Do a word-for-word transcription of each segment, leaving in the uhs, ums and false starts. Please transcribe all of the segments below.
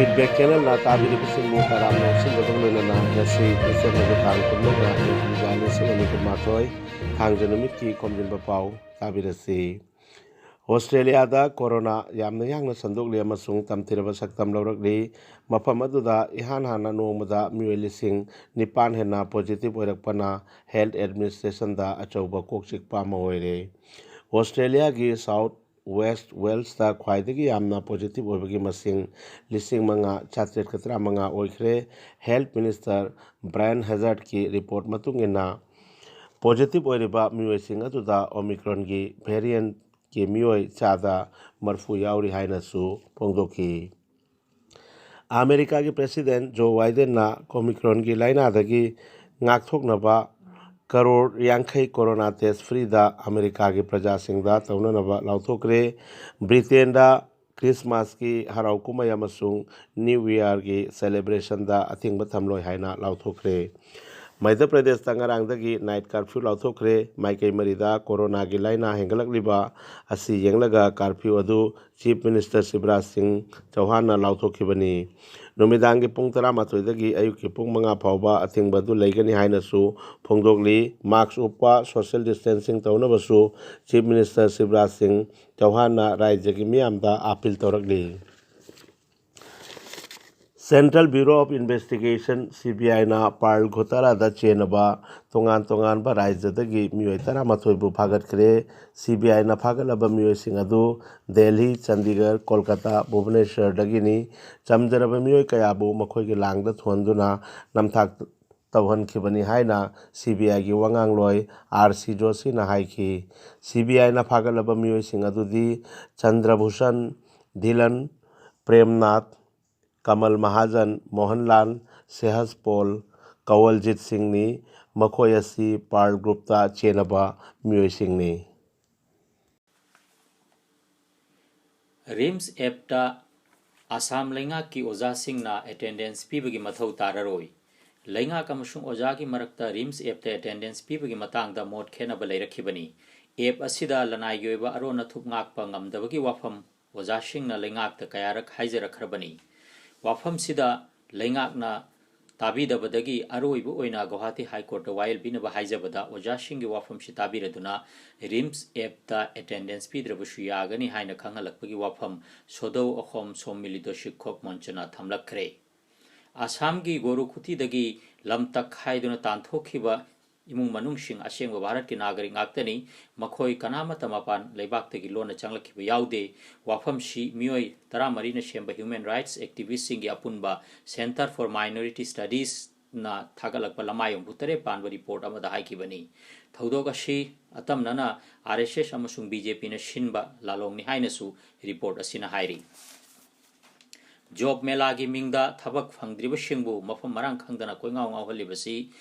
Feedback Channelꯅ ꯇꯥꯕꯤꯔꯤꯕꯁꯤꯡꯕꯨ ꯇꯔꯥꯝꯅ ꯑꯣꯛꯁꯤꯟꯕꯒ ꯂꯣꯏꯅꯅ ꯉꯁꯤ ꯗꯤꯁꯦꯝꯕꯔꯒꯤ ꯇꯥꯡ ꯀꯨꯟꯃꯉꯥ, ꯏꯪ ꯀꯨꯝꯖꯥ ꯂꯤꯁꯤꯡ ꯑꯅꯤ ꯀꯨꯟꯃꯥꯊꯣꯏ, ꯊꯥꯡꯖ ꯅꯨꯃꯤꯠꯀꯤ ꯈꯣꯝꯖꯤꯟꯕ ꯄꯥꯎ ꯇꯥꯕꯤꯔꯁꯤ꯫ ꯑꯣꯁꯇ꯭ꯔꯦꯂꯤꯌꯥꯗ ꯀꯣꯔꯣꯅꯥ ꯌꯥꯝꯅ ꯌꯥꯡꯅ ꯁꯟꯗꯣꯛꯂꯤ ꯑꯃꯁꯨꯡ ꯇꯝꯊꯤꯔꯕ ꯁꯛꯇꯝ ꯂꯧꯔꯛꯂꯤ꯫ ꯃꯐꯝ ꯑꯗꯨꯗ ꯏꯍꯥꯟ ꯍꯥꯟꯅ ꯅꯣꯡꯃꯗ ꯃꯤꯑꯣꯏ ꯂꯤꯁꯤꯡ ꯅꯤꯄꯥꯟ ꯍꯦꯟꯅ ꯄꯣꯖꯤꯇꯤꯚ ꯑꯣꯏꯔꯛꯄꯅ ꯍꯦꯜꯊ ꯑꯦꯗꯃꯤꯅꯤꯁꯇ꯭ꯔꯦꯁꯟꯗ ꯑꯆꯧꯕ ꯀꯣꯛꯆꯤꯛꯄ ꯑꯃ ꯑꯣꯏꯔꯦ꯫ ꯑꯣꯁꯇ꯭ꯔꯦꯂꯤꯌꯥꯒꯤ ꯁꯥꯎꯊ ꯋꯦꯁ꯭ꯠ ꯋꯦꯜꯁꯇ ꯈ꯭ꯋꯥꯏꯗꯒꯤ ꯌꯥꯝꯅ ꯄꯣꯖꯤꯇꯤꯚ ꯑꯣꯏꯕꯒꯤ ꯃꯁꯤꯡ ꯂꯤꯁꯤꯡ ꯃꯉꯥ ꯆꯥꯇ꯭ꯔꯦꯠꯀ ꯇꯔꯥꯃꯉꯥ ꯑꯣꯏꯈ꯭ꯔꯦ꯫ ꯍꯦꯜꯊ ꯃꯤꯅꯤꯁꯇꯔ ꯕ꯭ꯔꯥꯌꯟ ꯍꯦꯖꯥꯔꯗꯀꯤ ꯔꯤꯄꯣꯔꯠ ꯃꯇꯨꯡ ꯏꯟꯅ, ꯄꯣꯖꯤꯇꯤꯚ ꯑꯣꯏꯔꯤꯕ ꯃꯤꯑꯣꯏꯁꯤꯡ ꯑꯗꯨꯗ ꯑꯣꯃꯤꯀ꯭ꯔꯣꯟꯒꯤ ꯚꯦꯔꯤꯌꯦꯟꯠꯀꯤ ꯃꯤꯑꯣꯏ ꯆꯥꯗ ꯃꯔꯤꯐꯨ ꯌꯥꯎꯔꯤ ꯍꯥꯏꯅꯁꯨ ꯐꯣꯡꯗꯣꯛꯈꯤ꯫ ꯑꯃꯦꯔꯤꯀꯥꯒꯤ ꯄ꯭ꯔꯦꯁꯤꯗꯦꯟꯠ ꯖꯣ ꯕꯥꯏꯗꯦꯟꯅ ꯑꯣꯃꯤꯀ꯭ꯔꯣꯟꯒꯤ ꯂꯥꯏꯅꯥꯗꯒꯤ ꯉꯥꯛꯊꯣꯛꯅꯕ ꯀꯔꯣꯔ ꯌꯥꯡꯈꯩ ꯀꯣꯔꯣꯅꯥ ꯇꯦꯁ꯭ꯠ ꯐ꯭ꯔꯤꯗ ꯑꯃꯦꯔꯤꯀꯥꯒꯤ ꯄ꯭ꯔꯖꯥꯁꯤꯡꯗ ꯇꯧꯅꯅꯕ ꯂꯥꯎꯊꯣꯛꯈ꯭ꯔꯦ꯫ ꯕ꯭ꯔꯤꯇꯦꯟꯗ ꯈ꯭ꯔꯤꯁꯃꯥꯁꯀꯤ ꯍꯔꯥꯎ ꯀꯨꯝꯍꯩ ꯑꯃꯁꯨꯡ ꯅ꯭ꯌꯨ ꯏꯌꯥꯔꯒꯤ ꯁꯦꯂꯦꯕ꯭ꯔꯦꯁꯟꯗ ꯑꯊꯤꯡꯕ ꯊꯝꯂꯣꯏ ꯍꯥꯏꯅ ꯂꯥꯎꯊꯣꯛꯈ꯭ꯔꯦ꯫ ꯃꯙ꯭ꯌ ꯄ꯭ꯔꯗꯦꯁꯇ ꯉꯔꯥꯡꯗꯒꯤ ꯅꯥꯏꯠ ꯀꯔꯐ꯭ꯌꯨ ꯂꯥꯎꯊꯣꯛꯈ꯭ꯔꯦ꯫ ꯃꯥꯏꯀꯩ ꯃꯔꯤꯗ ꯀꯣꯔꯣꯅꯥꯒꯤ ꯂꯥꯏꯅꯥ ꯍꯦꯟꯒꯠꯂꯛꯂꯤꯕ ꯑꯁꯤ ꯌꯦꯡꯂꯒ ꯀꯔꯐ꯭ꯌꯨ ꯑꯗꯨ ꯆꯤꯐ ꯃꯤꯅꯤꯁꯇꯔ ꯁꯤꯕꯔꯥꯖ ꯁꯤꯡ ꯆꯧꯍꯥꯟꯅ ꯂꯥꯎꯊꯣꯛꯈꯤꯕꯅꯤ꯫ ꯅꯨꯃꯤꯗꯥꯡꯒꯤ ꯄꯨꯡ ꯇꯔꯥꯃꯥꯊꯣꯏꯗꯒꯤ ꯑꯌꯨꯛꯀꯤ ꯄꯨꯡ ꯃꯉꯥ ꯐꯥꯎꯕ ꯑꯊꯤꯡꯕ ꯑꯗꯨ ꯂꯩꯒꯅꯤ ꯍꯥꯏꯅꯁꯨ ꯐꯣꯡꯗꯣꯛꯂꯤ꯫ ꯃꯥꯁ꯭ꯛ ꯎꯞꯄ, ꯁꯣꯁꯤꯌꯦꯜ ꯗꯤꯁꯇꯦꯟꯁꯤꯡ ꯇꯧꯅꯕꯁꯨ ꯆꯤꯐ ꯃꯤꯅꯤꯁꯇꯔ ꯁꯤꯕꯔꯥꯖ ꯁꯤꯡ ꯆꯧꯍꯥꯟꯅ ꯔꯥꯖ꯭ꯌꯒꯤ ꯃꯤꯌꯥꯝꯗ ꯑꯥꯄꯤꯜ ꯇꯧꯔꯛꯂꯤ꯫ Central Bureau of Investigation, CBIꯅ ꯄꯥꯔꯜ ꯘꯣꯇꯥꯂꯥꯗ ꯆꯦꯟꯅꯕ ꯇꯣꯉꯥꯟ ꯇꯣꯉꯥꯟꯕ ꯔꯥꯖ꯭ꯌꯗꯒꯤ ꯃꯤꯑꯣꯏ ꯇꯔꯥꯃꯥꯊꯣꯏꯕꯨ ꯐꯥꯒꯠꯈ꯭ꯔꯦ꯫ CBIꯅ ꯐꯥꯒꯠꯂꯕ ꯃꯤꯑꯣꯏꯁꯤꯡ ꯑꯗꯨ ꯗꯦꯜꯍꯤ, ꯆꯟꯗꯤꯒꯔ, ꯀꯣꯜꯀꯇꯥ, ꯚꯨꯕꯅꯦꯁ꯭ꯋꯔꯗꯒꯤꯅꯤ꯫ ꯆꯝꯖꯔꯕ ꯃꯤꯑꯣꯏ ꯀꯌꯥꯕꯨ ꯃꯈꯣꯏꯒꯤ ꯂꯥꯡꯗ ꯊꯨꯍꯟꯗꯨꯅ ꯅꯝꯊꯥꯛ ꯇꯧꯍꯟꯈꯤꯕꯅꯤ ꯍꯥꯏꯅ CBIꯒꯤ ꯋꯥꯉꯥꯡꯂꯣꯏ ꯑꯥꯔ ꯁꯤ ꯖꯣꯁꯤꯅ ꯍꯥꯏꯈꯤ꯫ CBIꯅ ꯐꯥꯒꯠꯂꯕ ꯃꯤꯑꯣꯏꯁꯤꯡ ꯑꯗꯨꯗꯤ ꯆꯟꯗ꯭ꯔꯚꯨꯁꯟ, ꯙꯤꯂꯟ, ꯄ꯭ꯔꯦꯝꯅꯥꯊ, ꯀꯃꯜ ꯃꯍꯥꯖꯟ, ꯃꯣꯍꯟꯂꯥꯜ, ꯁꯦꯍꯖ ꯄꯣꯜ, ꯀꯋꯜꯖꯤꯠ ꯁꯤꯡꯅꯤ꯫ ꯃꯈꯣꯏ ꯑꯁꯤ ꯄꯥꯔꯜ ꯒ꯭ꯔꯨꯞꯇ ꯆꯦꯟꯅꯕ ꯃꯤꯑꯣꯏꯁꯤꯡꯅꯤ꯫ ꯔꯤꯝꯁ ꯑꯦꯞꯇ ꯑꯁꯥꯝ ꯂꯩꯉꯥꯛꯀꯤ ꯑꯣꯖꯥꯁꯤꯡꯅ ꯑꯦꯇꯦꯟꯗꯦꯟꯁ ꯄꯤꯕꯒꯤ ꯃꯊꯧ ꯇꯥꯔꯔꯣꯏ꯫ ꯂꯩꯉꯥꯛ ꯑꯃꯁꯨꯡ ꯑꯣꯖꯥꯒꯤ ꯃꯔꯛꯇ ꯔꯤꯝꯁ ꯑꯦꯞꯇ ꯑꯦꯇꯦꯟꯗꯦꯟꯁ ꯄꯤꯕꯒꯤ ꯃꯇꯥꯡꯗ ꯃꯣꯠ ꯈꯦꯠꯅꯕ ꯂꯩꯔꯛꯈꯤꯕꯅꯤ꯫ ꯑꯦꯞ ꯑꯁꯤꯗ ꯂꯅꯥꯏꯒꯤ ꯑꯣꯏꯕ ꯑꯔꯣꯟ ꯑꯊꯨꯞ ꯉꯥꯛꯄ ꯉꯝꯗꯕꯒꯤ ꯋꯥꯐꯝ ꯑꯣꯖꯥꯁꯤꯡꯅ ꯂꯩꯉꯥꯛꯇ ꯀꯌꯥꯔꯛ ꯍꯥꯏꯖꯔꯛꯈ꯭ꯔꯕꯅꯤ꯫ ꯋꯥꯐꯝꯁꯤꯗ ꯂꯩꯉꯥꯛꯅ ꯇꯥꯕꯤꯗꯕꯗꯒꯤ ꯑꯔꯣꯏꯕ ꯑꯣꯏꯅ ꯒꯧꯍꯥꯇꯤ ꯍꯥꯏ ꯀꯣꯔꯠꯇ ꯋꯥꯌꯦꯜ ꯄꯤꯅꯕ ꯍꯥꯏꯖꯕꯗ, ꯑꯣꯖꯥꯁꯤꯡꯒꯤ ꯋꯥꯐꯝꯁꯤ ꯇꯥꯕꯤꯔꯗꯨꯅ ꯔꯤꯝꯁ ꯑꯦꯞꯇ ꯑꯦꯇꯦꯟꯗꯦꯟꯁ ꯄꯤꯗ꯭ꯔꯕꯁꯨ ꯌꯥꯒꯅꯤ ꯍꯥꯏꯅ ꯈꯪꯍꯜꯂꯛꯄꯒꯤ ꯋꯥꯐꯝ ꯁꯣꯗꯧ ꯑꯈꯣꯝ ꯁꯣꯝ ꯃꯤꯂꯤꯇꯣ ꯁꯤꯈꯣꯛ ꯃꯣꯟꯆꯅ ꯊꯝꯂꯛꯈ꯭ꯔꯦ꯫ ꯑꯁꯥꯝꯒꯤ ꯒꯣꯔꯨꯈꯨꯇꯤꯗꯒꯤ ꯂꯝ ꯇꯛꯈꯥꯏꯗꯨꯅ ꯇꯥꯟꯊꯣꯛꯈꯤꯕ ꯏꯃꯨꯡ ꯃꯅꯨꯡꯁꯤꯡ ꯑꯁꯦꯡꯕ ꯚꯥꯔꯠꯀꯤ ꯅꯥꯒꯔꯤꯛ ꯉꯥꯛꯇꯅꯤ꯫ ꯃꯈꯣꯏ ꯀꯅꯥꯃꯠꯇ ꯃꯄꯥꯟ ꯂꯩꯕꯥꯛꯇꯒꯤ ꯂꯣꯟꯅ ꯆꯪꯂꯛꯈꯤꯕ ꯌꯥꯎꯗꯦ꯫ ꯋꯥꯐꯝꯁꯤ ꯃꯤꯑꯣꯏ ꯇꯔꯥꯃꯔꯤꯅ ꯁꯦꯝꯕ ꯍ꯭ꯌꯨꯃꯦꯟ ꯔꯥꯏꯠꯁ ꯑꯦꯛꯇꯤꯚꯤꯁꯁꯤꯡꯒꯤ ꯑꯄꯨꯟꯕ Centre for Minority Studiesꯅ ꯊꯥꯒꯠꯂꯛꯄ ꯂꯃꯥꯏ ꯍꯨꯝꯐꯨꯇꯔꯦꯠ ꯄꯥꯟꯕ ꯔꯤꯄꯣꯔꯠ ꯑꯃꯗ ꯍꯥꯏꯈꯤꯕꯅꯤ꯫ ꯊꯧꯗꯣꯛ ꯑꯁꯤ ꯑꯇꯝꯅꯅ ꯑꯥꯔ ꯑꯦꯁ ꯑꯦꯁ ꯑꯃꯁꯨꯡ ꯕꯤ ꯖꯦ ꯄꯤꯅ ꯁꯤꯟꯕ ꯂꯥꯂꯣꯡꯅꯤ ꯍꯥꯏꯅꯁꯨ ꯔꯤꯄꯣꯔꯠ ꯑꯁꯤꯅ ꯍꯥꯏꯔꯤ꯫ ꯖꯣꯕ ꯃꯦꯂꯥꯒꯤ ꯃꯤꯡꯗ ꯊꯕꯛ ꯐꯪꯗ꯭ꯔꯤꯕꯁꯤꯡꯕꯨ ꯃꯐꯝ ꯃꯔꯥꯡ ꯈꯪꯗꯅ ꯀꯣꯏꯉꯥꯎ ꯉꯥꯎꯍꯜꯂꯤꯕꯁꯤ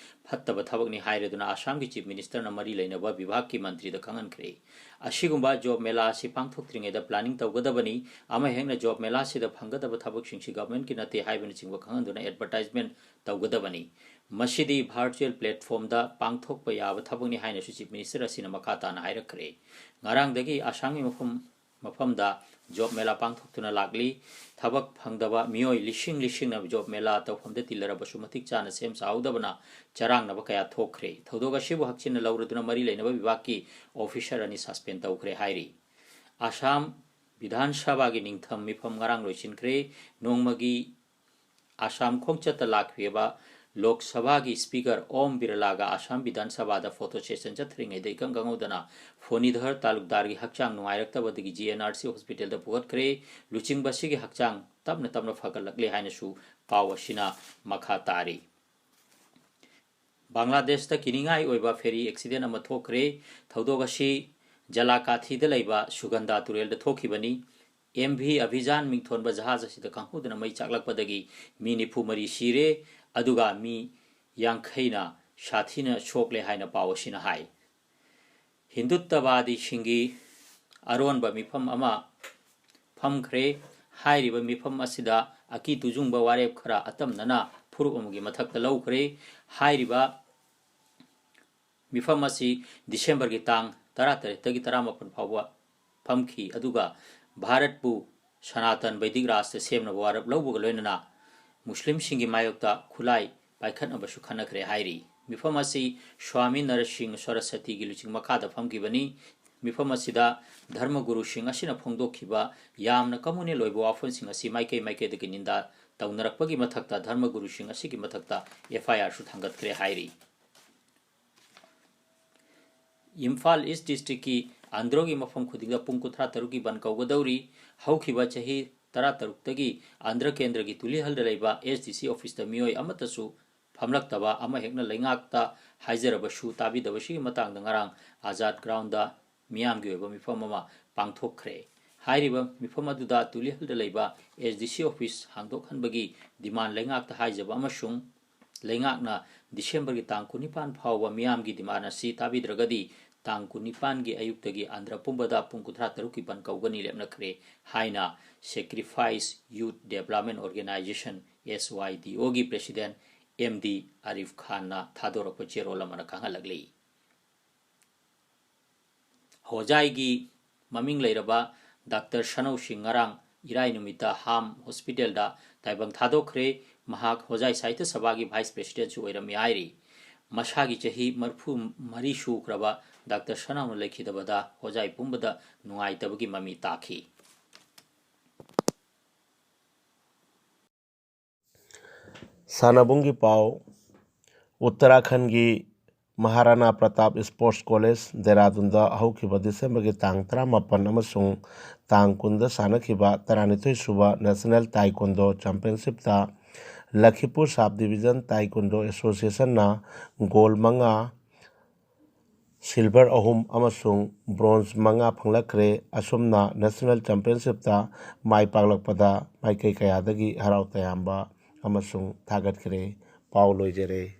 ꯐꯠꯇꯕ ꯊꯕꯛꯅꯤ ꯍꯥꯏꯔꯗꯨꯅ ꯑꯁꯥꯝꯒꯤ ꯆꯤꯐ ꯃꯤꯅꯤꯁꯇꯔꯅ ꯃꯔꯤ ꯂꯩꯅꯕ ꯕꯤꯚꯥꯒꯀꯤ ꯃꯟꯇ꯭ꯔꯤꯗ ꯈꯪꯍꯟꯈ꯭ꯔꯦ꯫ ꯑꯁꯤꯒꯨꯝꯕ ꯖꯣꯕ ꯃꯦꯂꯥ ꯑꯁꯤ ꯄꯥꯡꯊꯣꯛꯇ꯭ꯔꯤꯉꯩꯗ ꯄ꯭ꯂꯥꯅꯤꯡ ꯇꯧꯒꯗꯕꯅꯤ꯫ ꯑꯃꯍꯦꯛꯅ ꯖꯣꯕ ꯃꯦꯂꯥꯁꯤꯗ ꯐꯪꯒꯗꯕ ꯊꯕꯛꯁꯤꯡꯁꯤ ꯒꯚꯔꯟꯃꯦꯟꯠꯀꯤ ꯅꯠꯇꯦ ꯍꯥꯏꯕꯅꯆꯤꯡꯕ ꯈꯪꯍꯟꯗꯨꯅ ꯑꯦꯗꯚꯔꯇꯥꯏꯖꯃꯦꯟꯠ ꯇꯧꯒꯗꯕꯅꯤ꯫ ꯃꯁꯤꯗꯤ ꯚꯔꯆꯨꯑꯦꯜ ꯄ꯭ꯂꯦꯠꯐꯣꯝꯗ ꯄꯥꯡꯊꯣꯛꯄ ꯌꯥꯕ ꯊꯕꯛꯅꯤ ꯍꯥꯏꯅꯁꯨ ꯆꯤꯐ ꯃꯤꯅꯤꯁꯇꯔ ꯑꯁꯤꯅ ꯃꯈꯥ ꯇꯥꯅ ꯍꯥꯏꯔꯛꯈ꯭ꯔꯦ꯫ ꯉꯔꯥꯡꯗꯒꯤ ꯑꯁꯥꯝꯒꯤ ꯃꯐꯝ ꯃꯐꯝꯗ ꯖꯣꯕ ꯃꯦꯂꯥ ꯄꯥꯡꯊꯣꯛꯇꯨꯅ ꯂꯥꯛꯂꯤ꯫ ꯊꯕꯛ ꯐꯪꯗꯕ ꯃꯤꯑꯣꯏ ꯂꯤꯁꯤꯡ ꯂꯤꯁꯤꯡꯅ ꯖꯣꯕ ꯃꯦꯂꯥ ꯇꯧꯐꯝꯗ ꯇꯤꯜꯂꯔꯕꯁꯨ ꯃꯇꯤꯛ ꯆꯥꯅ ꯁꯦꯝ ꯁꯥꯍꯧꯗꯕꯅ ꯆꯔꯥꯡꯅꯕ ꯀꯌꯥ ꯊꯣꯛꯈ꯭ꯔꯦ꯫ ꯊꯧꯗꯣꯛ ꯑꯁꯤꯕꯨ ꯍꯛꯆꯤꯟꯅ ꯂꯧꯔꯗꯨꯅ ꯃꯔꯤ ꯂꯩꯅꯕ ꯕꯤꯚꯥꯒꯀꯤ ꯑꯣꯐꯤꯁꯔ ꯑꯅꯤ ꯁꯁꯄꯦꯟ ꯇꯧꯈ꯭ꯔꯦ ꯍꯥꯏꯔꯤ꯫ ꯑꯁꯥꯝ ꯕꯤꯙꯥꯟ ꯁꯚꯥꯒꯤ ꯅꯤꯡꯊꯝ ꯃꯤꯐꯝ ꯉꯔꯥꯡ ꯂꯣꯏꯁꯤꯟꯈ꯭ꯔꯦ꯫ ꯅꯣꯡꯃꯒꯤ ꯑꯁꯥꯝ ꯈꯣꯡꯆꯠꯇ ꯂꯥꯛꯈꯤꯕ ꯂꯣꯛ ꯁꯚꯥꯒꯤ ꯁ꯭ꯄꯤꯀꯔ ꯑꯣꯝ ꯕꯤꯔꯂꯥꯒ ꯑꯁꯥꯝ ꯕꯤꯙꯥꯟ ꯁꯚꯥꯗ ꯐꯣꯇꯣ ꯁꯦꯁꯟ ꯆꯠꯊꯔꯤꯉꯩꯗ ꯏꯈꯪ ꯈꯪꯍꯧꯗꯅ ꯐꯣꯅꯤꯙꯔ ꯇꯥꯂꯨꯛꯗꯥꯔꯒꯤ ꯍꯛꯆꯥꯡ ꯅꯨꯡꯉꯥꯏꯔꯛꯇꯕꯗꯒꯤ ꯖꯤ ꯑꯦꯟ ꯑꯥꯔ ꯁꯤ ꯍꯣꯁꯄꯤꯇꯥꯜꯗ ꯄꯨꯈꯠꯈ꯭ꯔꯦ꯫ ꯂꯨꯆꯤꯡꯕ ꯑꯁꯤꯒꯤ ꯍꯛꯆꯥꯡ ꯇꯞꯅ ꯇꯞꯅ ꯐꯒꯠꯂꯛꯂꯦ ꯍꯥꯏꯅꯁꯨ ꯄꯥꯎ ꯑꯁꯤꯅ ꯃꯈꯥ ꯇꯥꯔꯤ꯫ ꯕꯪꯒ꯭ꯂꯥꯗꯦꯁꯇ ꯀꯤꯅꯤꯡꯉꯥꯏ ꯑꯣꯏꯕ ꯐꯦꯔꯤ ꯑꯦꯛꯁꯤꯗꯦꯟ ꯑꯃ ꯊꯣꯛꯈ꯭ꯔꯦ꯫ ꯊꯧꯗꯣꯛ ꯑꯁꯤ ꯖꯂꯥꯀꯥꯊꯤꯗ ꯂꯩꯕ ꯁꯨꯒꯟꯗꯥ ꯇꯨꯔꯦꯜꯗ ꯊꯣꯛꯈꯤꯕꯅꯤ꯫ ꯑꯦꯝ ꯚꯤ ꯑꯚꯤꯖꯥꯟ ꯃꯤꯡꯊꯣꯟꯕ ꯖꯍꯥꯖ ꯑꯁꯤꯗ ꯈꯪꯍꯧꯗꯅ ꯃꯩ ꯆꯥꯛꯂꯛꯄꯗꯒꯤ ꯃꯤ ꯅꯤꯐꯨ ꯃꯔꯤ ꯁꯤꯔꯦ, ꯑꯗꯨꯒ ꯃꯤ ꯌꯥꯡꯈꯩꯅ ꯁꯥꯊꯤꯅ ꯁꯣꯛꯂꯦ ꯍꯥꯏꯅ ꯄꯥꯎ ꯑꯁꯤꯅ ꯍꯥꯏ꯫ ꯍꯤꯟꯗꯨꯠꯇꯕꯥꯗꯤꯁꯤꯡꯒꯤ ꯑꯔꯣꯟꯕ ꯃꯤꯐꯝ ꯑꯃ ꯐꯝꯈ꯭ꯔꯦ꯫ ꯍꯥꯏꯔꯤꯕ ꯃꯤꯐꯝ ꯑꯁꯤꯗ ꯑꯀꯤ ꯇꯨꯖꯨꯡꯕ ꯋꯥꯔꯦꯞ ꯈꯔ ꯑꯇꯝꯅꯅ ꯐꯨꯔꯨꯞ ꯑꯃꯒꯤ ꯃꯊꯛꯇ ꯂꯧꯈ꯭ꯔꯦ꯫ ꯍꯥꯏꯔꯤꯕ ꯃꯤꯐꯝ ꯑꯁꯤ ꯗꯤꯁꯦꯝꯕꯔꯒꯤ ꯇꯥꯡ ꯇꯔꯥꯇꯔꯦꯠꯇꯒꯤ ꯇꯔꯥꯃꯥꯄꯟ ꯐꯥꯎꯕ ꯐꯝꯈꯤ, ꯑꯗꯨꯒ ꯚꯥꯔꯠꯄꯨ ꯁꯅꯥꯇꯟ ꯕꯩꯗꯤꯛ ꯔꯥꯖꯇ ꯁꯦꯝꯅꯕ ꯋꯥꯔꯦꯞ ꯂꯧꯕꯒ ꯂꯣꯏꯅꯅ ꯃꯨꯁꯂꯤꯝꯁꯤꯡꯒꯤ ꯃꯥꯌꯣꯛꯇ ꯈꯨꯠꯂꯥꯏ ꯄꯥꯏꯈꯠꯅꯕꯁꯨ ꯈꯟꯅꯈ꯭ꯔꯦ ꯍꯥꯏꯔꯤ꯫ ꯃꯤꯐꯝ ꯑꯁꯤ ꯁ꯭ꯋꯥꯃꯤ ꯅꯔꯁꯤꯡ ꯁꯔꯁꯇꯤꯒꯤ ꯂꯨꯆꯤꯡ ꯃꯈꯥꯗ ꯐꯝꯈꯤꯕꯅꯤ꯫ ꯃꯤꯐꯝ ꯑꯁꯤꯗ ꯙꯔꯃꯒꯨꯔꯨꯁꯤꯡ ꯑꯁꯤꯅ ꯐꯣꯡꯗꯣꯛꯈꯤꯕ ꯌꯥꯝꯅ ꯀꯃꯨꯅꯦꯜ ꯑꯣꯏꯕ ꯋꯥꯐꯝꯁꯤꯡ ꯑꯁꯤ ꯃꯥꯏꯀꯩ ꯃꯥꯏꯀꯩꯗꯒꯤ ꯅꯤꯟꯗꯥ ꯇꯧꯅꯔꯛꯄꯒꯤ ꯃꯊꯛꯇ ꯙꯔꯃꯒꯨꯔꯨꯁꯤꯡ ꯑꯁꯤꯒꯤ ꯃꯊꯛꯇ ꯑꯦꯐ ꯑꯥꯏ ꯑꯥꯔꯁꯨ ꯊꯥꯡꯒꯠꯈ꯭ꯔꯦ ꯍꯥꯏꯔꯤ꯫ ꯏꯝꯐꯥꯜ ꯏꯁ ꯗꯤꯁꯇ꯭ꯔꯤꯛꯀꯤ ꯑꯟꯗ꯭ꯔꯣꯒꯤ ꯃꯐꯝ ꯈꯨꯗꯤꯡꯗ ꯄꯨꯡ ꯀꯨꯟꯊ꯭ꯔꯥ ꯇꯔꯨꯛꯀꯤ ꯕꯟ ꯀꯧꯒꯗꯧꯔꯤ꯫ ꯍꯧꯈꯤꯕ ꯆꯍꯤ ꯇꯔꯥꯇꯔꯨꯛꯇꯒꯤ ꯑꯟꯗ꯭ꯔ ꯀꯦꯟꯗ꯭ꯔꯒꯤ ꯇꯨꯂꯤꯍꯜꯗ ꯂꯩꯕ ꯑꯦꯁ ꯗꯤ ꯁꯤ ꯑꯣꯐꯤꯁꯇ ꯃꯤꯑꯣꯏ ꯑꯃꯠꯇꯁꯨ ꯐꯝꯂꯛꯇꯕ, ꯑꯃ ꯍꯦꯛꯅ ꯂꯩꯉꯥꯛꯇ ꯍꯥꯏꯖꯔꯕꯁꯨ ꯇꯥꯕꯤꯗꯕꯁꯤꯒꯤ ꯃꯇꯥꯡꯗ ꯉꯔꯥꯡ ꯑꯖꯥꯗ ꯒ꯭ꯔꯥꯎꯟꯗ ꯃꯤꯌꯥꯝꯒꯤ ꯑꯣꯏꯕ ꯃꯤꯐꯝ ꯑꯃ ꯄꯥꯡꯊꯣꯛꯈ꯭ꯔꯦ꯫ ꯍꯥꯏꯔꯤꯕ ꯃꯤꯐꯝ ꯑꯗꯨꯗ ꯇꯨꯂꯤꯍꯜꯗ ꯂꯩꯕ ꯑꯦꯁ ꯗꯤ ꯁꯤ ꯑꯣꯐꯤꯁ ꯍꯥꯡꯗꯣꯛꯍꯟꯕꯒꯤ ꯗꯤꯃꯥꯟ ꯂꯩꯉꯥꯛꯇ ꯍꯥꯏꯖꯕ ꯑꯃꯁꯨꯡ ꯂꯩꯉꯥꯛꯅ ꯗꯤꯁꯦꯝꯕꯔꯒꯤ ꯇꯥꯡ ꯀꯨꯟꯅꯤꯄꯥꯟ ꯐꯥꯎꯕ ꯃꯤꯌꯥꯝꯒꯤ ꯗꯤꯃꯥꯟ ꯑꯁꯤ ꯇꯥꯕꯤꯗ꯭ꯔꯒꯗꯤ ꯇꯥꯡ ꯀꯨꯟꯅꯤꯄꯥꯟꯒꯤ ꯑꯌꯨꯛꯇꯒꯤ ꯑꯟꯗ꯭ꯔ ꯄꯨꯝꯕꯗ ꯄꯨꯡ ꯀꯨꯟꯊ꯭ꯔꯥ ꯇꯔꯨꯛꯀꯤ ꯕꯟ ꯀꯧꯒꯅꯤ ꯂꯦꯞꯅꯈ꯭ꯔꯦ ꯍꯥꯏꯅ Sacrifice Youth Development Organization, S Y D O, ꯒꯤ ꯄ꯭ꯔꯦꯁꯤꯗꯦꯟ ꯑꯦꯝ ꯗꯤ ꯑꯥꯔꯤꯐ ꯈꯥꯟꯅ ꯊꯥꯗꯣꯔꯛꯄ ꯆꯦꯔꯣꯜ ꯑꯃꯅ ꯈꯪꯍꯜꯂꯛꯂꯤ꯫ ꯍꯣꯖꯥꯏꯒꯤ ꯃꯃꯤꯡ ꯂꯩꯔꯕ ꯗꯥꯛꯇꯔ ꯁꯅꯧ ꯁꯤꯡ ꯉꯔꯥꯡ ꯏꯔꯥꯏ ꯅꯨꯃꯤꯠꯇ ꯍꯥꯝ ꯍꯣꯁꯄꯤꯇꯥꯜꯗ ꯇꯥꯏꯕꯪ ꯊꯥꯗꯣꯛꯈ꯭ꯔꯦ꯫ ꯃꯍꯥꯛ ꯍꯣꯖꯥꯏ ꯁꯥꯍꯤꯇ꯭ꯌ ꯁꯚꯥꯒꯤ ꯚꯥꯏꯁ ꯄ꯭ꯔꯦꯁꯤꯗꯦꯟꯠꯁꯨ ꯑꯣꯏꯔꯝꯃꯤ ꯍꯥꯏꯔꯤ꯫ ꯃꯁꯥꯒꯤ ꯆꯍꯤ ꯃꯔꯤꯐꯨ ꯃꯔꯤ ꯁꯨꯈ꯭ꯔꯕ ꯗꯥꯛꯇꯔ ꯁꯅꯧꯅ ꯂꯩꯈꯤꯗꯕꯗ ꯍꯣꯖꯥꯏ ꯄꯨꯝꯕꯗ ꯅꯨꯡꯉꯥꯏꯇꯕꯒꯤ ꯃꯃꯤ ꯇꯥꯈꯤ꯫ ꯁꯥꯟꯅꯕꯨꯡꯒꯤ ꯄꯥꯎ꯫ ꯎꯠꯇꯔꯥꯈꯟꯒꯤ ꯃꯍꯥꯔꯥꯅꯥ ꯄ꯭ꯔꯇꯥꯞ ꯁ꯭ꯄꯣꯔꯠꯁ ꯀꯣꯂꯦꯖ, ꯗꯦꯔꯥꯗꯨꯟꯗ ꯍꯧꯈꯤꯕ ꯗꯤꯁꯦꯝꯕꯔꯒꯤ ꯇꯥꯡ ꯇꯔꯥꯃꯥꯄꯟ ꯑꯃꯁꯨꯡ ꯇꯥꯡ ꯀꯨꯟꯗ ꯁꯥꯟꯅꯈꯤꯕ ꯇꯔꯥꯅꯤꯊꯣꯏ ꯁꯨꯕ ꯅꯦꯁꯅꯦꯜ ꯇꯥꯏꯀꯣꯟꯗꯣ ꯆꯦꯝꯄꯤꯌꯟꯁꯤꯞꯇ ꯂꯈꯤꯄꯨꯔ ꯁꯕ ꯗꯤꯕꯤꯖꯟ ꯇꯥꯏꯀꯣꯟꯗꯣ ꯑꯦꯁꯣꯁꯤꯌꯦꯁꯟꯅ ꯒꯣꯜ ꯃꯉꯥ, ꯁꯤꯜꯚꯔ ꯑꯍꯨꯝ ꯑꯃꯁꯨꯡ ꯕ꯭ꯔꯣꯟꯖ ꯃꯉꯥ ꯐꯪꯂꯛꯈ꯭ꯔꯦ꯫ ꯑꯁꯨꯝꯅ ꯅꯦꯁꯅꯦꯜ ꯆꯦꯝꯄꯤꯌꯟꯁꯤꯞꯇ ꯃꯥꯏ ꯄꯥꯛꯂꯛꯄꯗ ꯃꯥꯏꯀꯩ ꯀꯌꯥꯗꯒꯤ ꯍꯔꯥꯎ ꯇꯌꯥꯝꯕ ꯑꯃꯁꯨꯡ ꯊꯥꯒꯠꯈ꯭ꯔꯦ꯫ ꯄꯥꯎ ꯂꯣꯏꯖꯔꯦ꯫